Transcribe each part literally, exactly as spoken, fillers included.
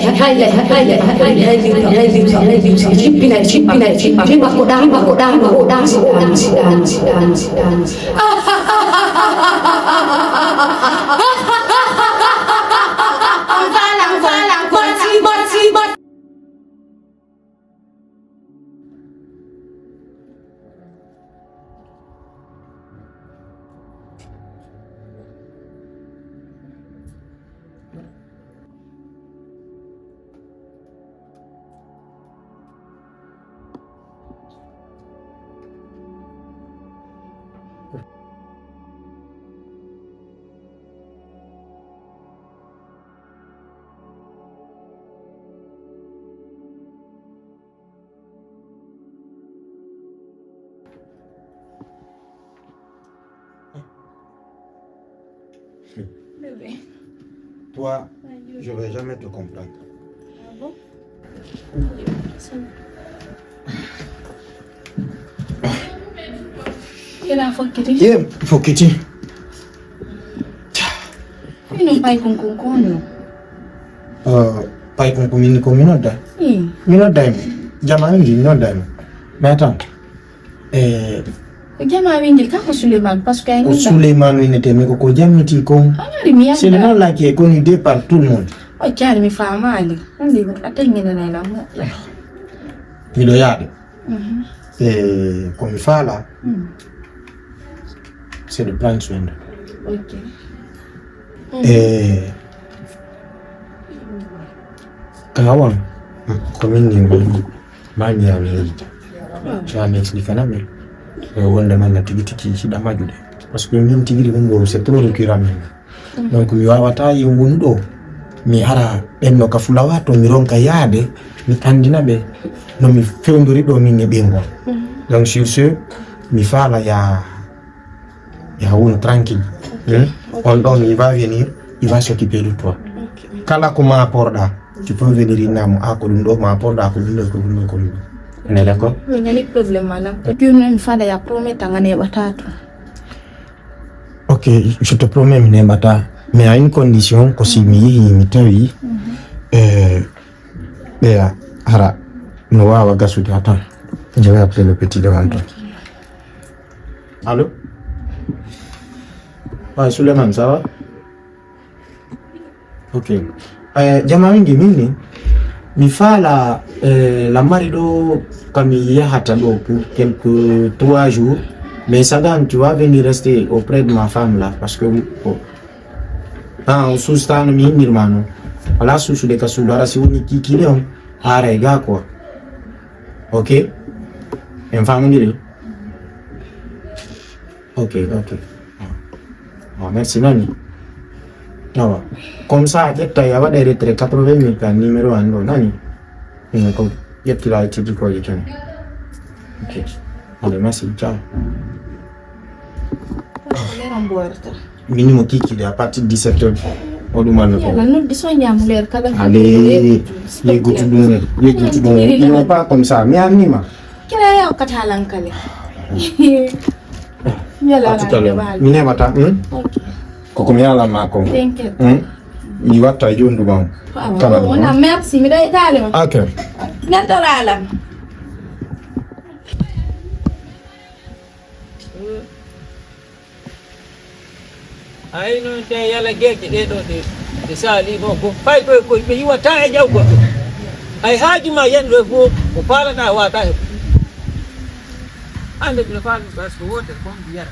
hay lay, hay lay, hay lay, hay lay, hay lay, jippinay, jippinay, jippinay, makko ɗaano, makko ɗaano, o ɗaano, o ɗaano, o ɗaano, o ɗaano. Bébé. Toi, je vais jamais te comprendre. Ah bon? Yena fokkiti? Ye fokkiti. Ino pay kon kon kono. Uh, pay kon ko min ko mi nodda. Hmm. Mi nodda mo. Jama andi mi nodda mo. Mais attends. Eh, O jama wingel ka ko Suleiman parce que ko Suleiman winete mi ko ko jammiti kon. Ari mi yadda. Suleiman laki e koni de par tout le monde. O jari mi famali. Andi a tengene na la mo. Miɗo yaade. E ko mi faala. C'est de prendre soin de. Ok. E Kawan, ko min ni ngoni. Mami ya mi yita. So a mi explique na mi. E wonde man na tigi tigi si da majude. Parce que min tigi di wongo c'est trop récurrent min. Donc mi wawata yi wonu do. Mi ara benno ka fulawa to mi ronka yaade mi andina be no mi fewndori do min ne be ngol. Donc sur ce mi fala ya ya wonu tranquille. Hmm? On ɗon il va venir, il va s'occuper de toi. Kala ko ma porɗa, tu peux venir innamo a ko ɗum ɗo ma porɗa ko ɗum ɗo ko ɗum ɗo ko ɗum ɗo. On est d'accord? Ngani problème ala. Ɗum mi fada ya promet a ngane ɓata to. Ok, je te promets mi neɓata. Mais à une condition ko si mi yehi mi tawi eh, ɓeya hara no wawa gasude attends. Je vais appeler le petit devant toi. Allô? Ouais, Suleiman, ça va? Ok. Eh, jama wingi mini mi fala eh, la mari do kami yahata do pour quelques trois jours, mais sagan tu vas venir rester auprès de ma femme là parce que bon, ah, on sous-tano mi nirmano ala susu de kasu dara si woni kiki ne on hara ga quoi. Ok. En famondiri. Ok, ok. Oh, merci nani. Awa. Comme ça ƴetta ya waɗa retrait quatre-vingt mille ka numéro an ɗo nani. Ina ko ƴettira étude ko ƴettene. Ok. Allez, merci. Ciao. Minimo kiki de à partir de dix-sept heures. O ɗum anno ko. Yalla noddi so ñamu leer kala. Allez. Yeggutu ɗum. Yeggutu ɗum. Ino pas comme ça. Mi annima. Kila yaw katalankale. Yala mi neɓata. Koko mi yalan ma ko. Mi watta e jonduma on. Kala ɗum. Merci miɗo etale on. Ok. Neddorala. Ay noon te yala geeƴe ɗee ɗoo ɗe ɗe saali ɗoo ko fay koye koye ɓe iwata e jaw goɗɗo. Ay haaju ma yen ɗo e fof ko faalaɗaa wata he. Hannde mbiɗa faami parce que wootere fof mbi yara.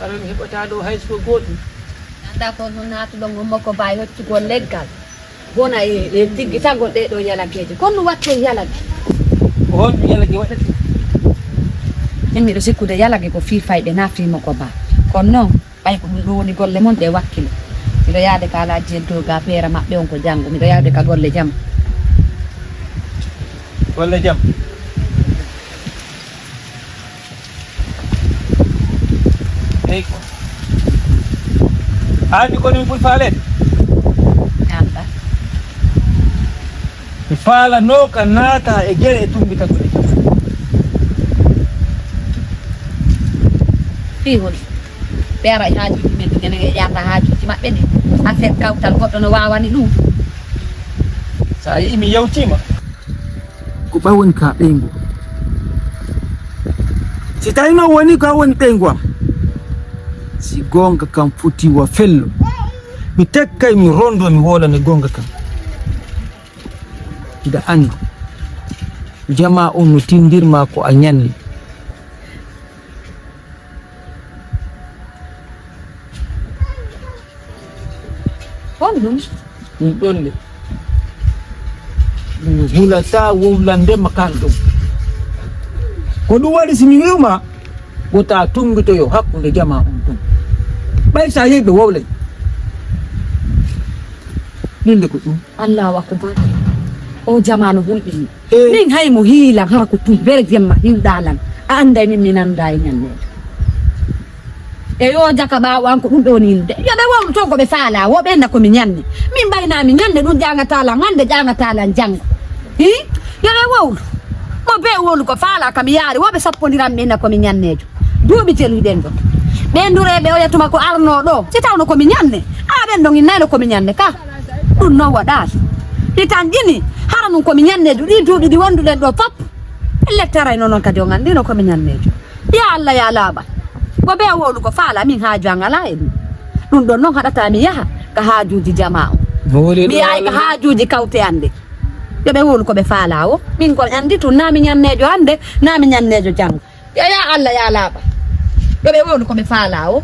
Aɗa mi heɓata ɗo hay so gootum. Anda ko no naatuɗon hommo ko baa e hoccugol leggal wona e e tiggitagol ɗee ɗoo yalageeje kono no watte yalage. Ko honɗum yalage waɗata? Min miɗo sikkude yalage ko fii fayɓe naa fii mo ko baa kono noon ɓay ko ɗum ɗoo woni golle mon ɗe wakkilo. Miɗo yahde ka alaa jeddo ga feera maɓɓe on ko janngo miɗo yahde ka golle jam. Golle jam. Eyyi ko. Haandi ko min ɓuri faaleede. Anda. Mi faalano ka naata e gere e tumbita ko. Fii hol. Ɓe ara e haajuuji men ɗi ene ƴaata haajuuji maɓɓe ɗi. Affaire kawtal goɗɗo no waawani ɗum. So a yii mi yewtiima. Ko ɓay woni ka ɓeyngu. Si tawi noon woni ko woni ɓeyngu am, si goonga kam foti wa fello, mi tekkay mi rondo mi wolane goonga kam. Hiɗa anndi, jamaa on no tindirma ko a ñanni. Honɗum? Ɗum ɗon de. Ngu hulata wowlande ma kan ɗum. Ko ɗum waɗi si mi wi'uma wota tumbitoyo hakkunde jama on ɗum. Ɓay sa yehi ɓe wowlay. Ɗum de ko ɗum. Allahu akbar. O jamaanu hulɓini. Min hay mo hiilan hara ko tumbere jemma hiwɗa lan. A anday min mi nanda e ñanneejo. E yo jaka ɓaawo an ko ɗum ɗo ninde. Yo ɓe wowlu toon ko ɓe faala wo ɓe enna ko mi ñanne. Min mbayna mi ñanne ɗum ƴaŋata lan hannde ƴaŋata lan janngo. Hi? Yo ɓe wowlu. Mo be wowlu ko faala ka mi yaari wo ɓe sappondiran mi enna ko mi ñanneejo. Duuɓi teluɗen ɗo. Ɓen dureeɓe oya tuma ko arnoo ɗoo, si tawno ko mi ñanne, aa, ɓen ɗon innayno ko mi ñanne ka. Ɗun non waɗaali. Ɗi tan ƴini, hara nun ko mi ñanneejo ɗii duuɓi ɗi wonduɗen ɗoo fop. Ɓen lettarayno non kadi on anndino ko mi ñanneejo. Yaa Alla, yaa laaɓal. Ko bee wowlugo faala, min haaju an alaa e ɗun. Ɗun ɗon non haɗataa mi yaha ka haajuuji jamaa on. Mi yahay ka haajuuji kawte an ɗen. Yo ɓe wowlu ko ɓe faalaa woo. Min ko anndi tun, naa mi ñanneejo hande, naa mi ñanneejo janngo. Yo yaa Alla, yaa laaɓal. Yo ɓe wowlu ko ɓe faalaa woo.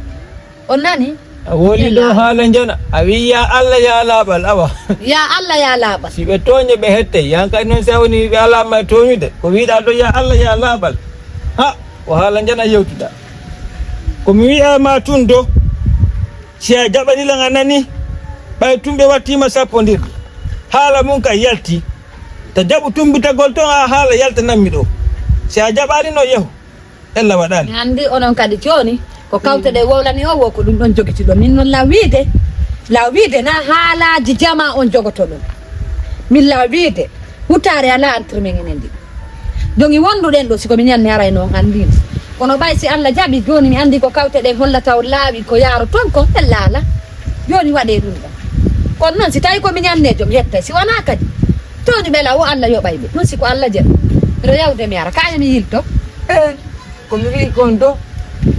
On nanii? A wowlii ɗoo haala njana. A wi'i yaa Alla, yaa laaɓal, awa. Yaa Alla, yaa laaɓal. Si ɓe tooñe ɓe hettay, yan kadi non si a woni ɓe alaa ma e tooñude. Ko wi'uɗaa ɗoo yaa Alla, yaa laaɓal. Ha, ko haala njana yewtuɗaa. Ko mi wi'a ma tun ɗoo, si a jaɓanii lan a nanii, ɓay tun ɓe wattii ma sappondirɗo. Haala mun ka yaltii. Ta jaɓu tumbitagol ton haa haala yaltanammi ɗoo. Si a jaɓaali non, yahu. Ella waɗaali. Mi anndi onon kadi jooni, ko kawte ɗe wowlani o woo ko ɗun ɗon jogitiɗon. Min non law wiide, law wiide naa haalaaji jamaa on jogotoɗon. Min law wiide, hutaare alaa entre men enen ɗiɗo. Jogi wonduɗen ɗoo, si ko mi ñanne haray non anndiino. Kono ɓay si Alla jaɓii, jooni mi anndi ko kawte ɗen hollata on laawi ko yaaroton kon, ella alaa. Jooni waɗee ɗun ɗon. Kono non si tawii ko mi ñanneejo, mi hettay. Si wanaa kadi, tooñuɓe law o Alla yoɓay ɓe. Ɗun si ko Alla jaɓi. Miɗo yawde mi ara, kaa yo mi yilto. Eh, ko mi wi'i kon ɗoo,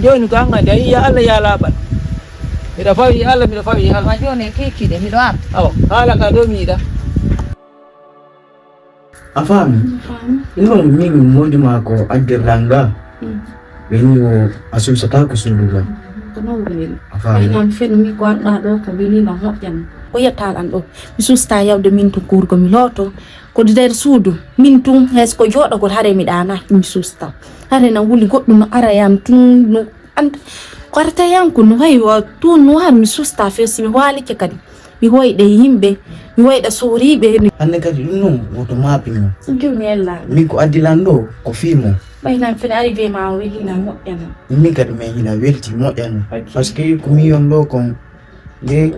jooni ko an kadi a yi'i yaa Alla yaa laaɓal. Miɗo fawi Alla, miɗo fawi Alla. Wa jooni e kiikiiɗe, miɗo ara. Awa, haala ka ɗoo mi yiɗa. A faami? Mi faami. Non, min moodi maa ko addirɗaa nga. Mm. Ɓe ni o a suusataa ko suudu nga. Ko non woni. A faami? Ay, an fenu mi ko arɗaa ɗoo ko weli na moƴƴan. Ko yettaa lan ɗoo. Mi suusataa yawde min to kuurgo mi looto. Ko nder suudu. Min tun hes ko jooɗagol hare mi ɗaana mi suusataa. Hare na wuli goɗɗum no ara yam tun no anta. Ko arata yam ko no hay wa tun no har mi suusataa few si mi waalike kadi. Mi woyɗe yimɓe, mi woyɗa sooriiɓe. Hannde kadi ɗum noon woto maaɓi noon. Jooni ella. Min ko addi lan ɗo ko fii mo. Ɓay nan fene ari be ma o weli lan moƴƴa noon. Min kadi min hina welti moƴƴa noon. Ok. Parce que ko mi yon ɗo kon nde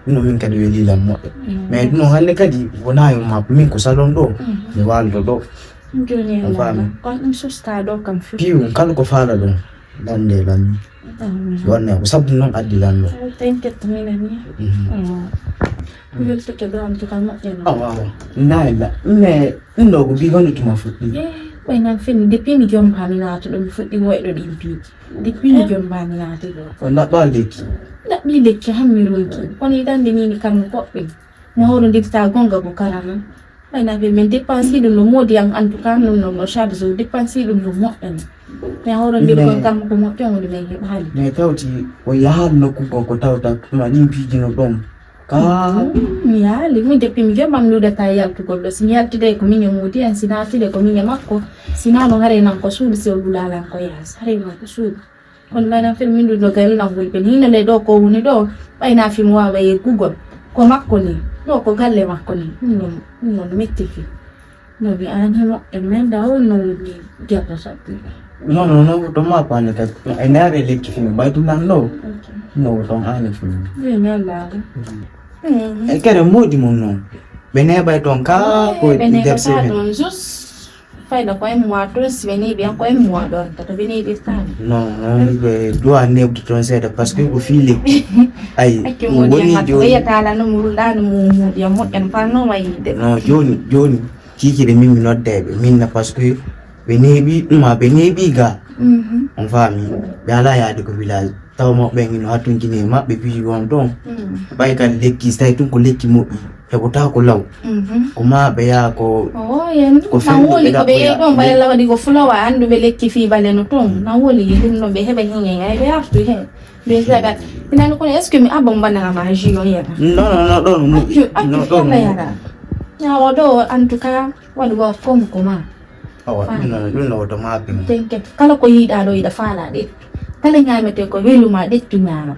ɗum min kadi weli lan moƴƴa. Mm. Mais ɗum hannde kadi wonaa yo maaɓi min ko salon ɗo. Mm. Mi waaldo ɗo. Jooni ella. On faami? Kon ɗum susta ɗo kam fii. Piiw kala ko faala ɗum. Lande lan. Amin. Wonne ko sabu noon addi lan ɗo. Thank you to minen ni. Mhm. Weltoto ɗo am to kam moƴƴa noon. Awa, awa. Nayi la. Mais ɗum ɗo ko bi honno tuma fuɗɗi? Eh, ɓay nan fini depuis mi jomba mi naata ɗo mi fuɗɗi woyɗo ɗin piiji. Depuis mi jomba mi naata ɗo. Ko naɓɓa lekki? Naɓɓi lekki han mi ronki. Kono yiɗande ni mi kam mi koɓɓe. Mi hawrondirta gonga ko karama. Ɓay na ɓe min dépense ɗum no moodi am en tout cas non non no chaque jour dépense ɗum no moƴƴani. Mi hawrondir ko kam ko moƴƴa woni men heɓaali. Mais tawti o yahan nokku ko ko tawta ma ɗin piiji no ɗon. Ka mi yaali mi depuis mi jomam nudata yaltugol ɗo si mi yaltide ko min e moodi en si naatide ko min e makko si nano hare nan ko suudu si o lulalan ko yaas hare nan ko suudu. Kono ɓay nan fii min ɗum ɗo gari lan woni ɓen hino le ɗo ko woni ɗo ɓay na fii mo wawa yeggugol ko makko ni ɗo ko galle makko ni ɗum non ɗum non metti fii no mi ani mo e men da o no mi gerte sabbi. Non non non to ma ko ane ka e nare lekki fii ɓay ɗum lan ɗo no ton ane fii. Ɓe ne laare. E kere moodi mon non ɓe ne ɓay ton ka ko nder semaine. Fayda ko en mois to si ɓe neeɓi en ko en mois ɗon kata ɓe neeɓirtaani. Non non ɓe duwa neeɓde toon seeɗa parce que ko fii lekki. Ay ɗum woni jooni. Ɓeyataala no murɗaano mum muɗi a moƴƴan parno wayide. Non jooni jooni kiikiiɗe min mi nodda e ɓe minna parce que ɓe neeɓi ɗuma ɓe neeɓi ga. On faami ɓe alaa yaade ko village. Tawa mawɓe ɓen hino hattonjini e maɓɓe piiji won ɗon. Ɓay kadi lekki so tawi tun ko lekki moƴƴi heɓotaako law. Ko ma ɓe yaha ko ko fewndo ɓe ɗaɓɓoya. Ɓe yehi ɗon ɓay law waɗi ko fulawa annduɓe lekki fii bale no tun na woli ɗum no ɓe heɓa hiñe ay ɓe artu he ɓe jaga. Inani kono est ce que mi abba mbanana ma ji on yata? Non non non ɗon moƴƴi non ɗon moƴƴi. Ñawo ɗo en tout cas waɗugo comme comment. Awa ɗum no ɗum no woto maɓɓe mo. Tenke kala ko yiɗa ɗo yiɗa faala ɗe kala ñamete ko weluma ɗettu ñama.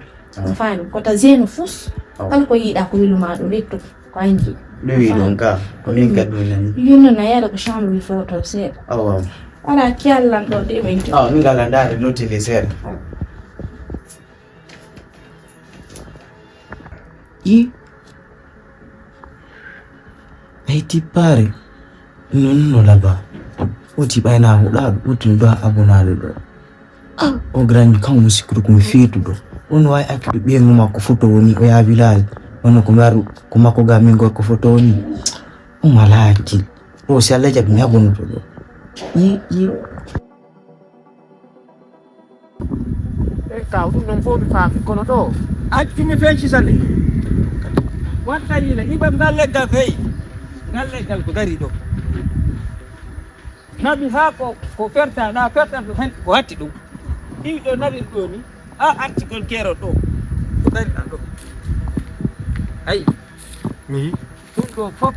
Faami kota jeune fous kala ko yiɗa ko weluma ɗo lettu ko anji. Ɗowi ɗon ka ko min kadi mi nani. Yunno na yara ko chambre mi fewto seeɗa. Awa ala kiyallan ɗo de ɓen. Awa min ngala ndaare ɗo télé seeɗa. I ay tippaare non no laba. Oti ɓayna huɗaaɗo oti no ɗo abonaaɗo ɗo. O grandi kam mo sikkude ko mi feetuɗo. On waawi accude ɓiye mo makko foto woni o yaha village. Wano ko mbaru ko makko ga min gorko foto woni. On alaa hakkil. O si Allah jaɓi mi haɓonoto ɗo. Yi yi. E kaw ɗum noon fof mi faami kono ɗo accumi feñci sane. Wattariina iɓam ngal leggal feyi. Ngal leggal ko dari ɗo. Nabi haa ko ko ferta na fertan ɗum hen ko hatti ɗum. Ɗiɗo naɓir ɗo ni a arti kon keero ɗo ko dari ɗan ɗo. Ayi mi ɗum ɗo fof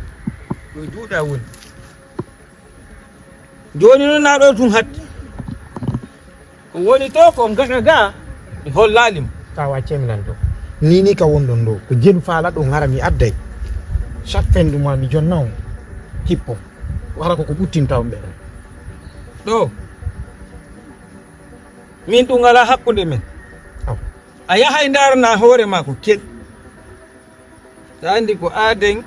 ɗo juuɗa woni. Jooni noon na ɗo tun hatti. Ko woni to ko gaɗa ga mi hollaali mo. Ka waccemi nan ɗo. Ni ni ka wonɗon ɗo ko jelu faala ɗo ngara mi adday. Chaque fin du mois mi jonna on hippo. Wara ko ko ɓuttinta on ɓe. Ɗo min ɗum alaa hakkunde men. A yahay ndarana hoore ma ko kel. Sa andi ko aaden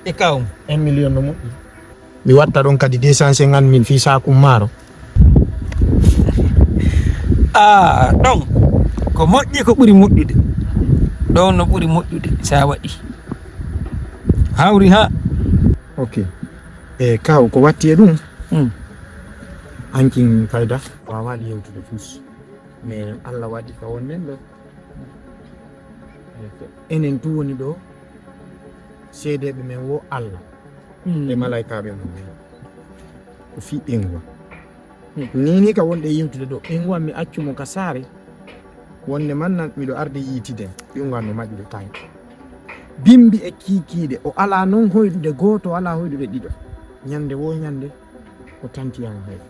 e kawum. Un million no moƴƴi. Mi watta ɗon kadi deux cent cinquante mille fii saakum maaro. Ah, ɗon ko moƴƴi ko ɓuri moƴƴude. Ɗon no ɓuri moƴƴude sa waɗi hawri ha. Ok. E kaw ko watti e ɗum. Hmm. Hankin fayda wawaali yewtude fus. Mais Allah waɗi ka wonɗen ɗo. Enen tu woni ɗo seedeeɓe men wo Allah e malaykaaɓe mum en. Ko fii ɓeyngu am. Ni ni ka wonɗe yewtude ɗo ɓeyngu am mi accu mo ka saare. Wonde manna miɗo arde yiitide ɓeyngu am no maƴude tañ. Bimbi e kiikiiɗe o alaa noon hoyɗude gooto o alaa hoyɗude ɗiɗo. Ñande wo ñande ko tanti am hoyɗo.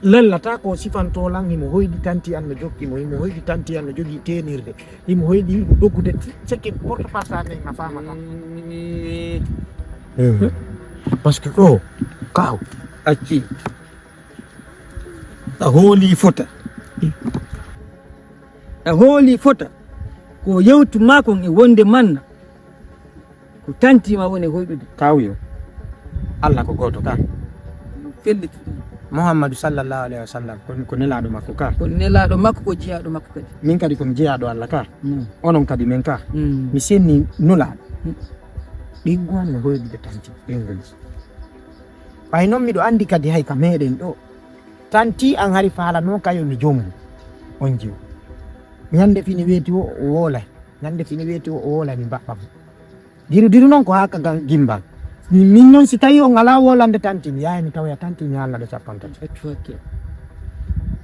Lellata ko sifanto lan himo hoyɗi tanti an no jokki mo himo hoyɗi tanti an no jogii teenirde himo hoyɗi yiɗi ɗoggude seke porte parta nden a faamata. Parce que ɗo kaw acci a hooli fota a hooli fota ko yewtu makon e wonde manna. Ko tanti ma woni hoyɗude. Kawyo. Allah ko gooto ka. Felliti. Muhammadu sallallahu alaihi wasallam ko, ko nelaaɗo makko ka. Ko nelaaɗo makko ko jiyaaɗo makko kadi. Min kadi komi jiyaaɗo Allah ka. Mm. Onon kadi men ka. Mm. Mi senni nulaaɗo. Mm. Ɓinngu an no hoyɗude tanti ɓinngu. Ɓay noon miɗo anndi kadi hay ka meɗen ɗo. Tanti an hari faalano kayo mi jommu. On jiw. Ñande fini weeti o o woolay. Ñande fini weeti o o woolay mi mbaɓɓa mo. Diru diru noon ko haa ka gimbal. Min noon si tawii on alaa wolande tanti mi yahay mi tawoya tanti mi haalna ɗo capanɗe tati. Accu hakke.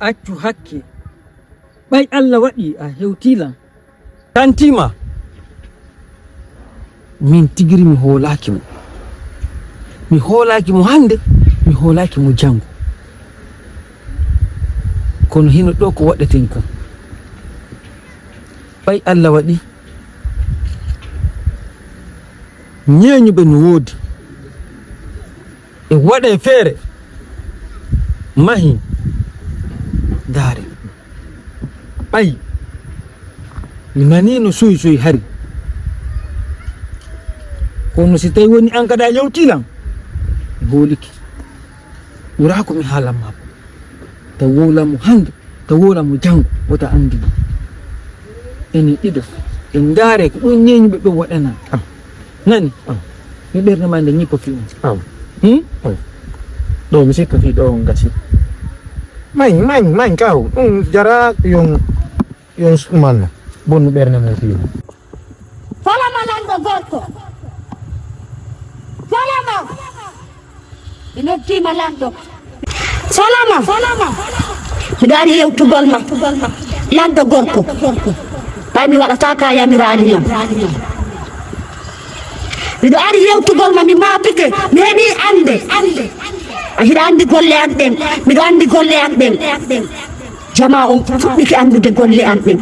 Accu hakke. Ɓay Allah waɗii a hewtii lan. Tanti ma. Min tigiri mi hoolaaki mo. Mi hoolaaki mo hannde, mi hoolaaki mo janngo. Kono hino ɗo ko waɗeten kon. Ɓay Allah waɗii. Ñeeñuɓe no woodi. E waɗe feere mahi daare. Ɓay mi nanii no soy soy hari. Kono si tawi woni an kada yewtilan mi hoolike. Ɓuraa ko mi haalan ma. Taw wowlan mo hannde. Taw wowlan mo janngo wota anndi mo. Enen ɗiɗo en ndaare ko ɗum ñeeñuɓe ɓe waɗana am nani am mi ɓernde ma nde ñippo fi on am hmm? Am ɗo mi sikka fi ɗo on gasi mañ mañ mañ kaw ɗum jara yon yon manna bonnu ɓernde mum fi on. Salama lanɗo gorko. Salama. Mi noddiima lanɗo. Salama. Salama. Miɗo ari yewtugol ma. Lanɗo gorko. Ɓay mi waɗataa ka yamiraani yam. Miɗo ari yewtugol ma mi maapike mi heɓii annde. A hiɗa anndi golle an ɗen. Miɗo anndi golle an ɗen. Jamaa on fuɗɗike anndude golle an ɗen.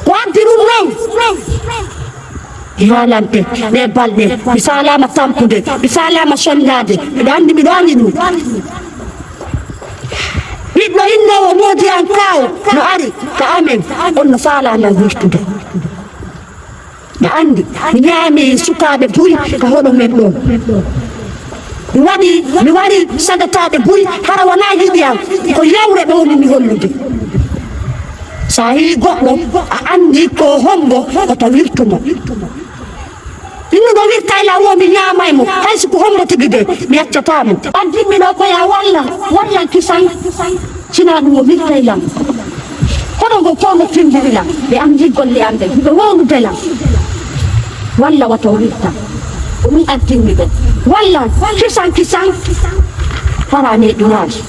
Ko addi ɗum noon? Mi haalante ɗee balɗe. Mi faalaama tampude. Mi faalaama sonndaade. Miɗo anndi miɗo anndi ɗum. Ɓiɗɗo innoowo moodi an kaawo no ari ka amen. On no faalaa nan wirtude. Ɓe anndi mi ñaami sukaaɓe buy ka hoɗo men ɗoo. Mi waɗi, mi wari sagataaɓe buy, hara wonaa yiɗi am, ko yawre ɗowmi mi hollude. So a yii goɗɗo, a anndi ko hombo, oto wirtu mo. Innuɗo wirta e law o, mi ñaama e mo, hay si ko hombo tigi de, mi accataa mo. Addimmi ɗo ko ya walla, walla kisan. Sinaa ɗum o wirtay lan. Hono ngo ko mo findiri lan. Ɓe anndi golle am ɗen. Ɓe wowlude lan. Walla wata o wirta. Ko ɗum artirmi ɓe. Walla kisan kisan. Hara ne ɗuraji.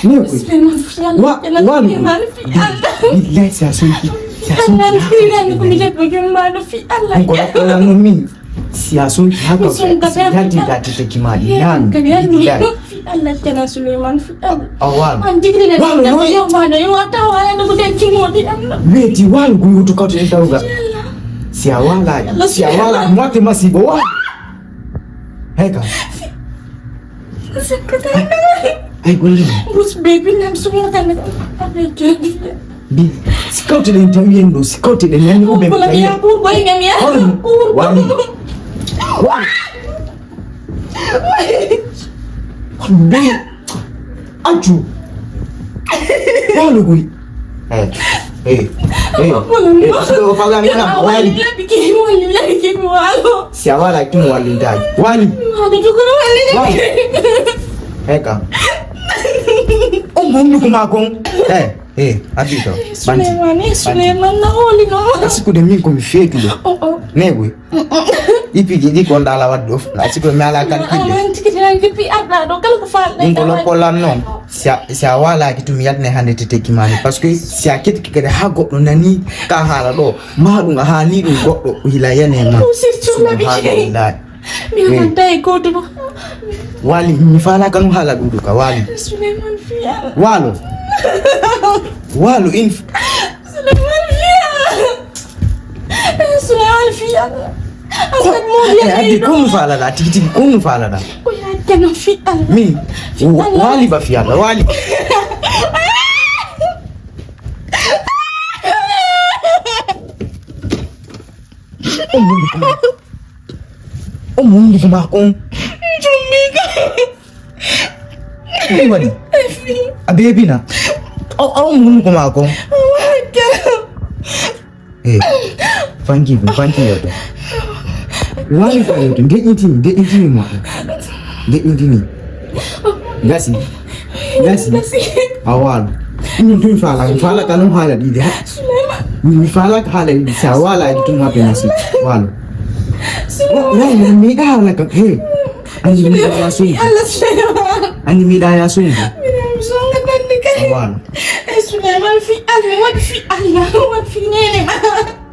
Ne koy. Wa wa. Billahi si a sonki. Si a sonki. Ko mi jebbo jumma do fi Allah. Ko la ko la no min. Si a sonki haka. Yalti da tete kimali. Yan. Fi Allah tana Suleiman fi Allah. Awal. An digri na. Wala no. Yo ma no yo ta wala no ko den timo di Allah. Weti wal guyu to kawte en tawga. Si a wala. Si a wala mo te masibo wa. Heka. Ay golle. Bus baby nam sumo tan. Bi. Si kawte den tawi en do si kawte den yani o be. Ko la ya ko boy ngam ya. Wani. Wani. Be. Accu. Wani guy. Eh. Eh. Eh. Eh. Wani. Si a wala tun wallintaaji. Wali. Wali. Heka. O mum ko ma kon. Eh. Eh, abito. Banti. Suleiman, Suleiman na oli no. Asikude min ko mi feetude. Oh oh. Negui. Ipi gidi kon dala waddo. Asikude mi ala kalkinde. Aman tikiti nan kipi arda do kala ko fal. Min ko lokkolan non. Si a walaaki tun mi yaltinay hannde tete kimaani, parce que si a ketike kadi haa goɗɗo nanii ka haala ɗoo, maa ɗum a haalii ɗum goɗɗo o hila yanee ma. Subhanallah. Mi hanta e gooto mo. Waali mi faalaaka ɗum haala ɗum ɗo ka waali. Suleiman fiya. Waalo. Waalo in. Suleiman fiya. Suleiman fiya. Ko e addi ko mu faalata tigi tigi ko mu faalata. Ko ya keno fi Allah. Min. Waali ba fi Allah waali. O mundu kuma kon. Jummi ka. Ɗum waɗi a beebina. Aw aw mun ko maa kon. Eh, fanki ɗum fanki yewto. Wani ko yewto deƴƴitini deƴƴitini mo. Deƴƴitini. Gasi. Gasi. A waalo. Ɗum tun faala mi faala kanum haala ɗiɗi ha. Mi faala ka haala ɗiɗi sa waala ɗi tun haɓe nasi. Waalo. Wai mi ɗa haala ka he. Anndi mi ɗa ya sungu. Anndi mi ɗa ya sungu. Waalo. Suleiman fi Allah wad fi Allah wad fi nene.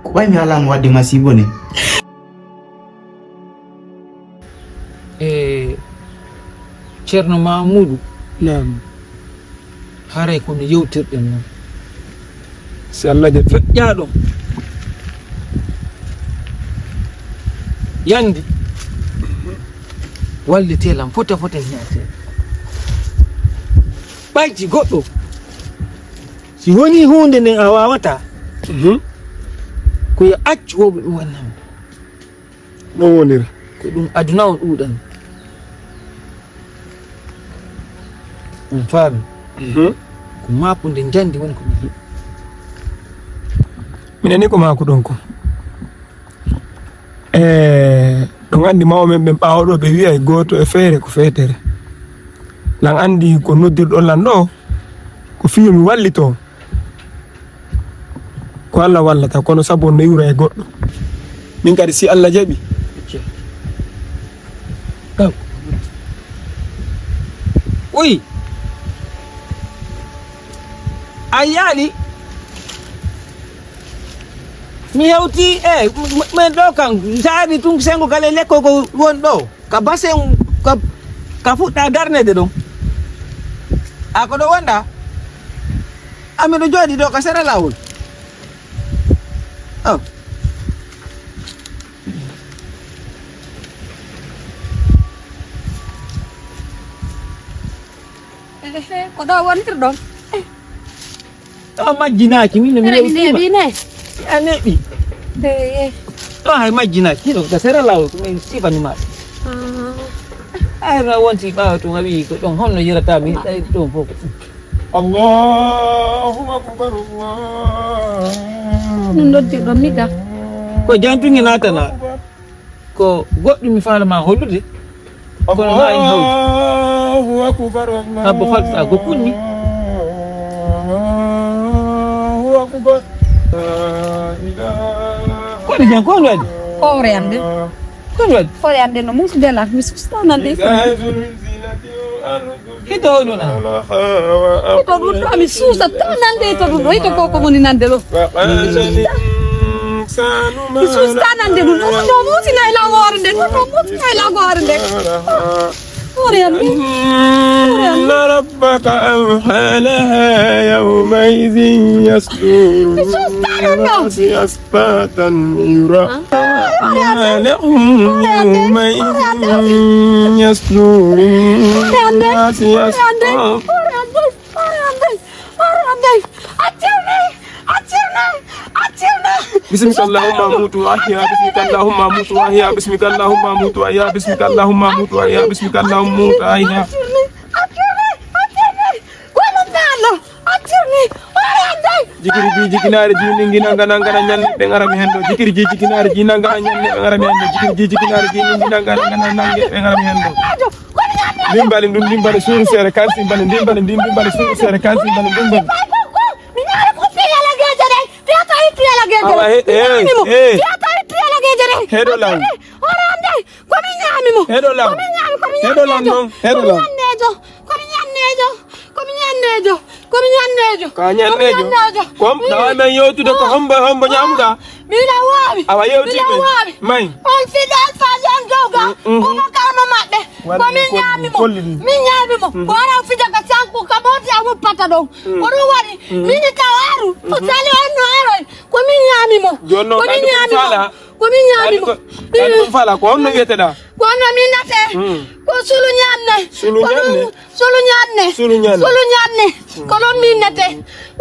Ko ɓay mi ala mo wadde masibo ne. E ceerno mamuudu. Naam. Haray ko no yewtirɗen non. Si allah jaɓi feƴƴa ɗon yandi wallite lan fota fota ñaate. Ɓayji goɗɗo si woni huunde nden a wawata ko yo accu woɓe ɗum wannam. Ɗon wonira. Ko ɗum aduna o ɗuuɗan. On faami. Ko maakunde njandi woni ko mi yiɗi. Minen ni ko maakuɗon ko. E ɗon anndi mawɓe men ɓen ɓaawo ɗo ɓe wi'ay gooto e feere ko feetere. Lan anndi ko noddirɗon lan ɗo ko fii yo mi wallito. Ko allah wallata kono sabu on no iwra e goɗɗo. Min kadi si allah jaɓi. Uy. A yiyaali mi hewti e men ɗo kan saari tun sengo kala lekko ko won ɗo ka basen ka fuɗɗa darnede ɗon. A ko ɗo wonɗa? A miɗo jooɗi ɗo ka sera lawol. Ko ɗo wontirɗon? Ɗo majjinaaki min no mi neɓi ne. A neɓi. Ɗo hay majjinaaki, hiɗo gasere laawol, ko min sifanima ɗum. Ay, na wonti ɓaawo tun, a wi'i ko ɗon, honno yirata mi, tawi ɗon fof ko ɗum. Allahu akbar, Allah. Min noddi ɗon, mi ga. Ko jantunge naatana. Ko goɗɗum mi faala ma hollude. Kono ma en hawti. Allahu akbar, Allah. Abba Fal, sa goppun ni. Allahu akbar. La ilaha. Kono jan, ko honno waɗi? Hoore am de. Ko honno waɗi? Hoore am de no muusi de la, mi susta nan de. Hito ɗum ɗo. Hito ɗum ɗo, mi suusa tan nande hito ɗum ɗo, hito ko ko woni nande ɗo. Mi suusa tan nande ɗum ɗo, ɗum ɗo muusi na e lagoore nde, ɗum ɗo muusi na e lagoore nde. Hoore am de. Hoore am de. إن ربك أوحى لها يومئذ يصدر الناس أشتاتا يرى ما لهم يومئذ يصدر الناس أشتاتا. بسمك اللهم أموت وأحيا، بسمك اللهم أموت وأحيا، بسمك اللهم أموت وأحيا، بسمك اللهم أموت وأحيا، بسمك اللهم أموت وأحيا. Jikiri ji jikinaari ji ningi nanga nanga na nyanne ɓe ngara mi hendo. Jikiri ji jikinaari ji nanga na nyanne ɓe ngara mi hendo. Jikiri ji jikinaari ji ningi nanga nanga na nange ɓe ngara mi hendo. Ndimbali ndun ndimbali suuru seere kan simbali ndimbali ndin ndimbali suuru seere kan simbali ndimbali. Awa he eh eh. Heɗo law. Heɗo law non. Heɗo law. Komi ñanneejo, komi ñanneejo, komi ñanneejo. Ka ñanneejo. Kom, na waawi men yewtude ko hombo, hombo ñaamuɗa? Miɗa waawi. Awa yewti men. May. On fiɗo alfaaji on jowga. Omo kama maɓɓe. Ko min ñaami mo. Min ñaami mo. Ko ara o fija ka sanku ka moti a wuppata ɗon. Ko ɗum waɗi. Min taw aru. O sali on no aroy. Ko min ñaami mo. Ko min ñaami mo. Ko min ñaami mo. Ko min ñaami mo. Ko honno wiyeteɗa? Kono min nate. Ko sulu ñanne. Sulu ñanne. Sulu ñanne. Sulu ñanne. Sulu ñanne. Ko ɗon min nate.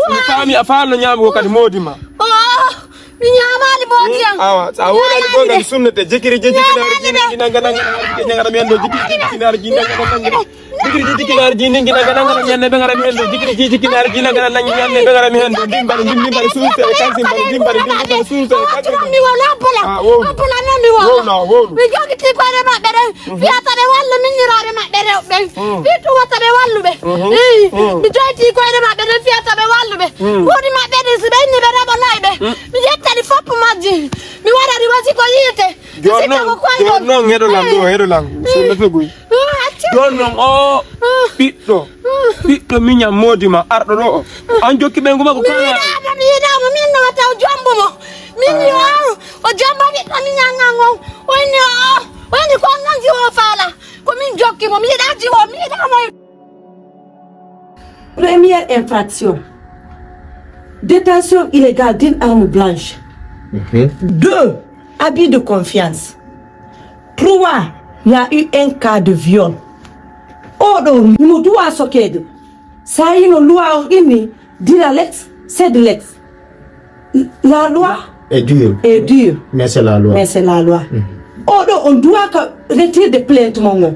Mi faami a faalo ñaamugo kadi moodi ma. Oh, mi ñaamaali moodi am. Awa, sa woɗani ko ngal sunnete jikiri jikiri nanga nanga nanga nanga mi ando jikiri jikiri nanga nanga nanga. Jikiri jikiri nanga nanga nanga nanga mi ando jikiri jikiri nanga nanga nanga nanga mi ando dimbali dimbali suuse kansi dimbali dimbali suuse kansi. Mi wona bola. Bola non mi wona. Wona wona. Mi jogiti koyɗe maɓɓe ɗen. Fiyata ɓe wallu miñiraaɓe maɓɓe rewɓe ɓen. Fii tuwata ɓe walluɓe. Eyi, mi joyti koyɗe maɓɓe ɗen fiyata ɓe walluɓe. Mbuuɗi maɓɓe ɗin si ɓe inni ɓe reɓanaay ɓe. Mi ƴettani fof majji. Mi waɗani wasi ko yiite. Jooni noon, jooni noon heɗo lan ɗo, heɗo lan. Sunna feguy. Jooni noon o ɓiɗɗo, ɓiɗɗo miñam moodi ma arɗo ɗo o. An jokki ɓeyngu makko kala. Mi yiɗaamo, mi yiɗaamo, min no wata o jombo mo. Min yo o jombo ɓiɗɗo miñam ngan on. O inni o, o inni ko on noon jiwo faala. Ko min jokki mo, mi yiɗaa jiwo, mi yiɗaa mo. Première infraction, détention illégale d'une arme blanche. Deux, abus de confiance. Trois, il y a eu un cas de viol. Oɗo himo duwa sokeede. Sa yino luwa on inni, dira lex, sed lex. La loi est dure. Est dure. Mais c'est la loi. Mais c'est la loi. Oɗo on duwaka retire de plainte mon on.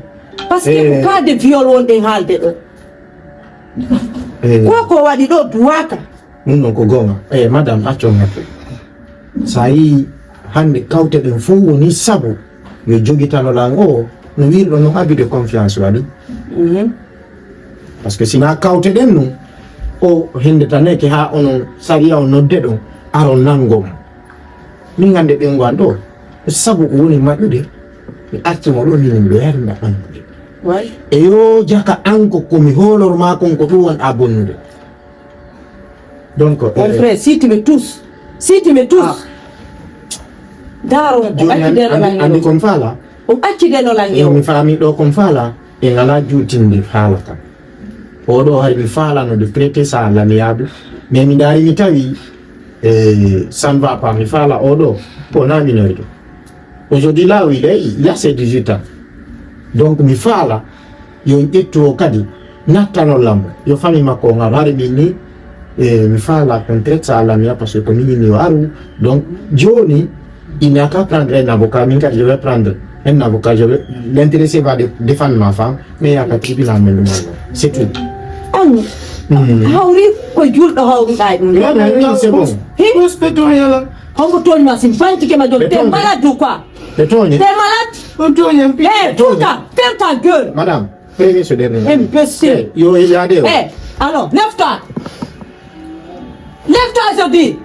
Parce que eh, ko cas de viol wonɗen haalde ɗo. Eh. Ko ko waɗi ɗo duwaka. Ɗum ɗon ko goonga. Eh, madame, accon ŋattu. Sa yii hannde kawte ɗen fof woni sabu yo jogitano lan o no wirɗo noon abus de confiance waɗi. Parce que sina kawte ɗen nun o hende taneke ha onon sariya o nodde ɗon aron nango mo. Min hannde ɓen gwan ɗo sabu ko woni maƴude mi arti mo ɗo minen ɓe yarda anndude. E yo jaka an ko komi hoolor ma kon ko ɗum won a bonnude. Donc, mon frère, si tu me touches, si tu me touches, daro on ko acci deno lange andi kon faala. On acci deno lange o mi faami ɗo kon faala. E ngala juutinde faala kan. Oɗo hari mi faala no de prêter sa l'amiable. Mais mi ndaari mi tawi e ça ne va pas mi faala oɗo ko na mineur. Aujourd'hui là où il est, il a ses dix-huit ans. Donc mi faala yo en ƴettu o kadi nattano lammo yo fami makko o ngar hari min ni. E mi faala contract sa lamiya parce que ko minin ni o aru. Donc joni Il n'y a qu'à prendre un avocat, min kadi je vais prendre un avocat, je vais, l'intéressé va dé-, défendre ma femme, mais il n'y a qu'à tribunal, mais le mal. C'est tout. An, Hmm. hawri ko julɗo hawruɗa e ɗum. Non, non, non, c'est bon. Hi? Respectons rien là. Honko tooñi ma, si mi fanti ke ma jom, t'es malade ou quoi? T'es malade? On tooñi un peu. Eh, ferme ta, ferme ta gueule. Madame, premier ce dernier. Imbécile. Eh, yo, il y a des. Eh, alors, lève-toi. Lève-toi, je dis.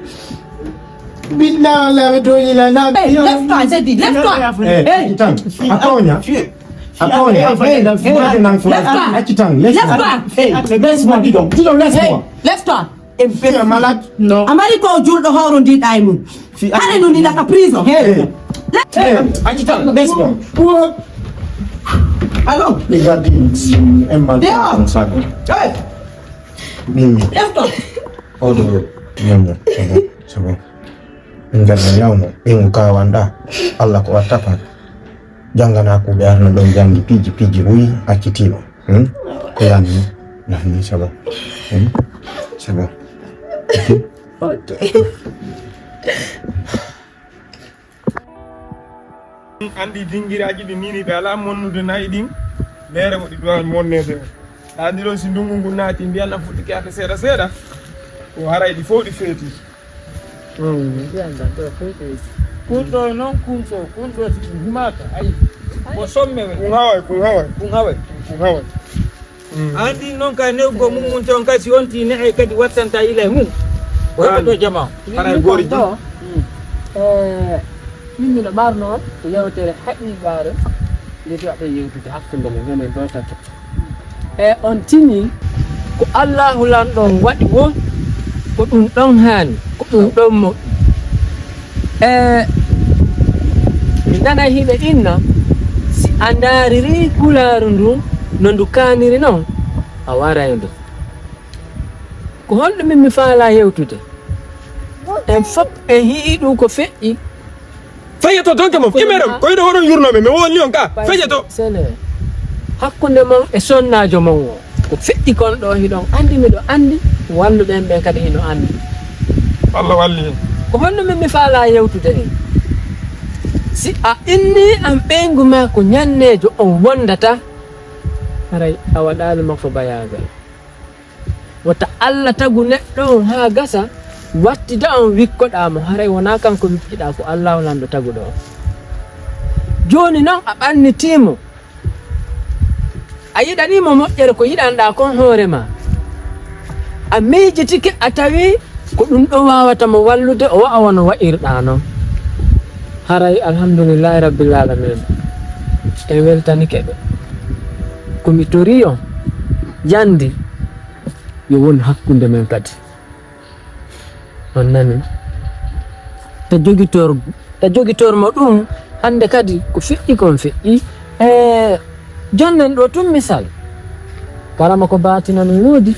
Billahi, wallahi, mi tooñi la, na. Eh, lève-toi, je dis, lève-toi. Eh, eh. Attends, attends, attends. Lève-toi. Attends, lève-toi. Lève-toi. Dis donc, dis donc, laisse-moi. Lève-toi. Tu es malade? Non. A mari ko julɗo hawrondiɗa e mum. Hare no ndinata prison. Hey. Hey. Attends, laisse-moi. Alors? Regarde, c'est un mal comme ça. Hey. Mimi. Lève-toi. Oh, non, non, c'est bon, c'est bon. Min kadi mi yawno ɓeyngu kawanɗa. Allah ko watta kon. Janngana kuuɓe arno ɗon janngi piiji piiji buy accitiiɗo. Hmm? Ko yani ni? Nani, c'est bon. Hmm? C'est bon. Ok. Anndi dingiraaji ɗi nini ɓe alaa monnude nayi ɗin leere mo ɗi duwani monneede. Taa ndi ɗon si ndungu ngu naati ndiyan na fuɗɗike arde seeɗa seeɗa. Ko haray ɗi fow ɗi feeti. Kun ɗo non kun ɗo kun ɗo si kun humaaka ayi ko somme we kun haway kun haway kun haway kun haway Mm. an ɗin noon ka newgo mum mum toon kadi si on ti ne'e kadi wattanta ila e mum o heɓoto jama haray goori ɗo e min miɗo ɓarno on ko yewtere haqiqaare nde toɗɗen yewtude hakkunde men enen ɗo tata e on tini ko allahu lanɗo on waɗi wo ko ɗum ɗon haani ko ɗum ɗon moƴƴi e mi nana hiɓe inna si a ndaariri kulaaru ndun no ndu kaaniri non a waray ndu ko honɗum min mi faala yewtude en fop en hi'i ɗum ko feƴƴi Feƴƴoto donc moom imeɗon ko yiɗo oɗon yurnoɓe mi wonni on ka feƴƴoto sene hakkunde mon e sonnaajo mon o ko feƴƴi kon ɗo hiɗon anndi miɗo anndi walluɓen ɓen kadi hino anndi Allah walli en ko honno min mi faala yewtude en si a inni an ɓeyngu ma ko ñanneejo on wondata haray a waɗaali makko bayaagal wota allah tagu neɗɗo on haa gasa wattida on wikkoɗaa mo haray wonaa kanko wikkiɗaa ko allahu lanɗo taguɗo on jooni non a ɓannitiimo a yiɗaniimo moƴƴere ko yiɗanɗaa kon hoore ma a miijitike a tawi ko ɗum ɗo waawata mo wallude o wa'a wano wa'irɗaa non haray alhamdulillahi rabbil alamin en weltanike ɓe ko mi tori on yandi yo won hakkunde men kadi on nani ta jogitor ta jogitor mo ɗum hannde kadi ko feƴƴi kon feƴƴi e jonnen ɗo tun misal karama ko batina no woodi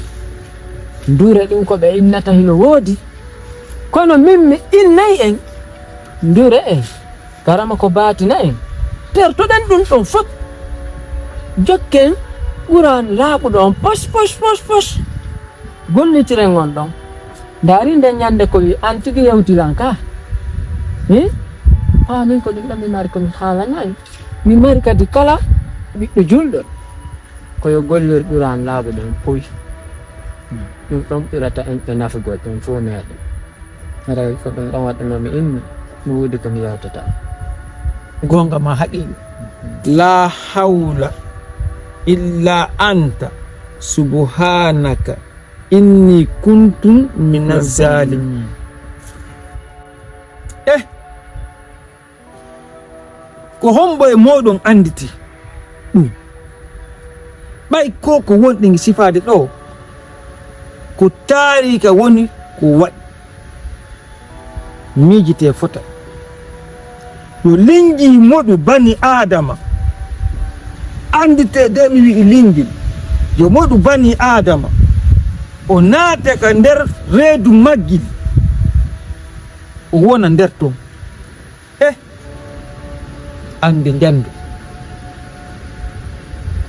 ndure ɗum ko ɓe innata hino woodi kono min mi innay en ndure en karama ko baatina en tertoɗen ɗum ɗon fof jokken ɓuran laaɓuɗo on pos pos pos pos gollitiren on ɗon ndaari nden ñande ko wi an tigi yewtiran ka hi haa min ko ɗum ɗon mi mari komi haalana en mi mari kadi kala ɓiɗɗo julɗo ko yo gollir ɓuran laaɓuɗo on poy ɗum ɗon ɓurata en ɓe nafugol ɗum fof meeɗen Haray ko ɗum ɗon waɗi no mi inni mi woodi ko mi yewtata. Goonga ma haqiiqa. La hawla illa anta subhanaka inni kuntu min azzalimin. Eh! Ko hombo e mooɗon annditi ɗum? Ɓay ko ko wonɗen sifaade ɗoo, ko taariika woni ko waɗi. Miijitee fota. Yo linjii moɗu bani Aadama. Annditee de mi wi'i linjil. Yo moɗu bani Aadama. O naata ka nder reedu maggil. O wona nder ton. Eh, annde njannde.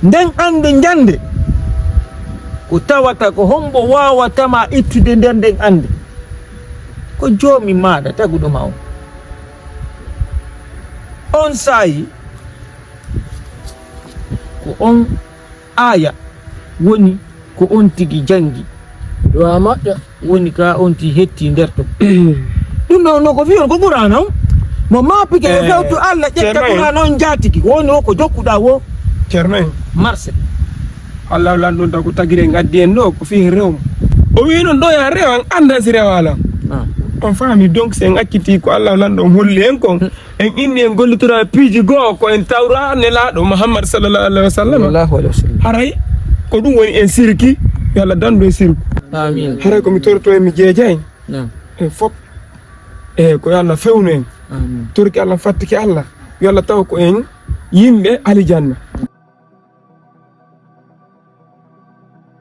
Nden annde njannde ko tawata ko hombo waawata ma ittude nder nden annde? Ko Joomi maaɗa taguɗo ma on. On saayi, ko on aaya woni ko on tigi janngi. Du'a moƴƴo. Woni ka on ti hetti nder to. Ɗum ɗon no ko fiyon ko Qur'aana on. Mo maapike e fewtu Allah ƴetta Qur'aana on jaatigi. Woni o ko jokkuɗaa wo. Ceerno en. Marse. Allah lanɗo ɗum ko tagire ngaddi en ɗo ko fii rew. O wi noon ɗo ya rewan annda si rewala. On faami donc si en acciti ko Allah lanɗo on holli en kon. En inni en gollitora piiji goo ko en tawra nelaaɗo Muhammad sallallahu alaihi wasallam. Sallallahu alaihi wasallam. Haray ko ɗum woni en sirki, yo Allah dandu e sirku. Amin. Haray ko mi toroto en mi jeeja en. Naam. En fop. E ko yo Allah fewnu en. Amin. Torki Allah fattiki Allah. Yo Allah taw ko en yimɓe alijanna.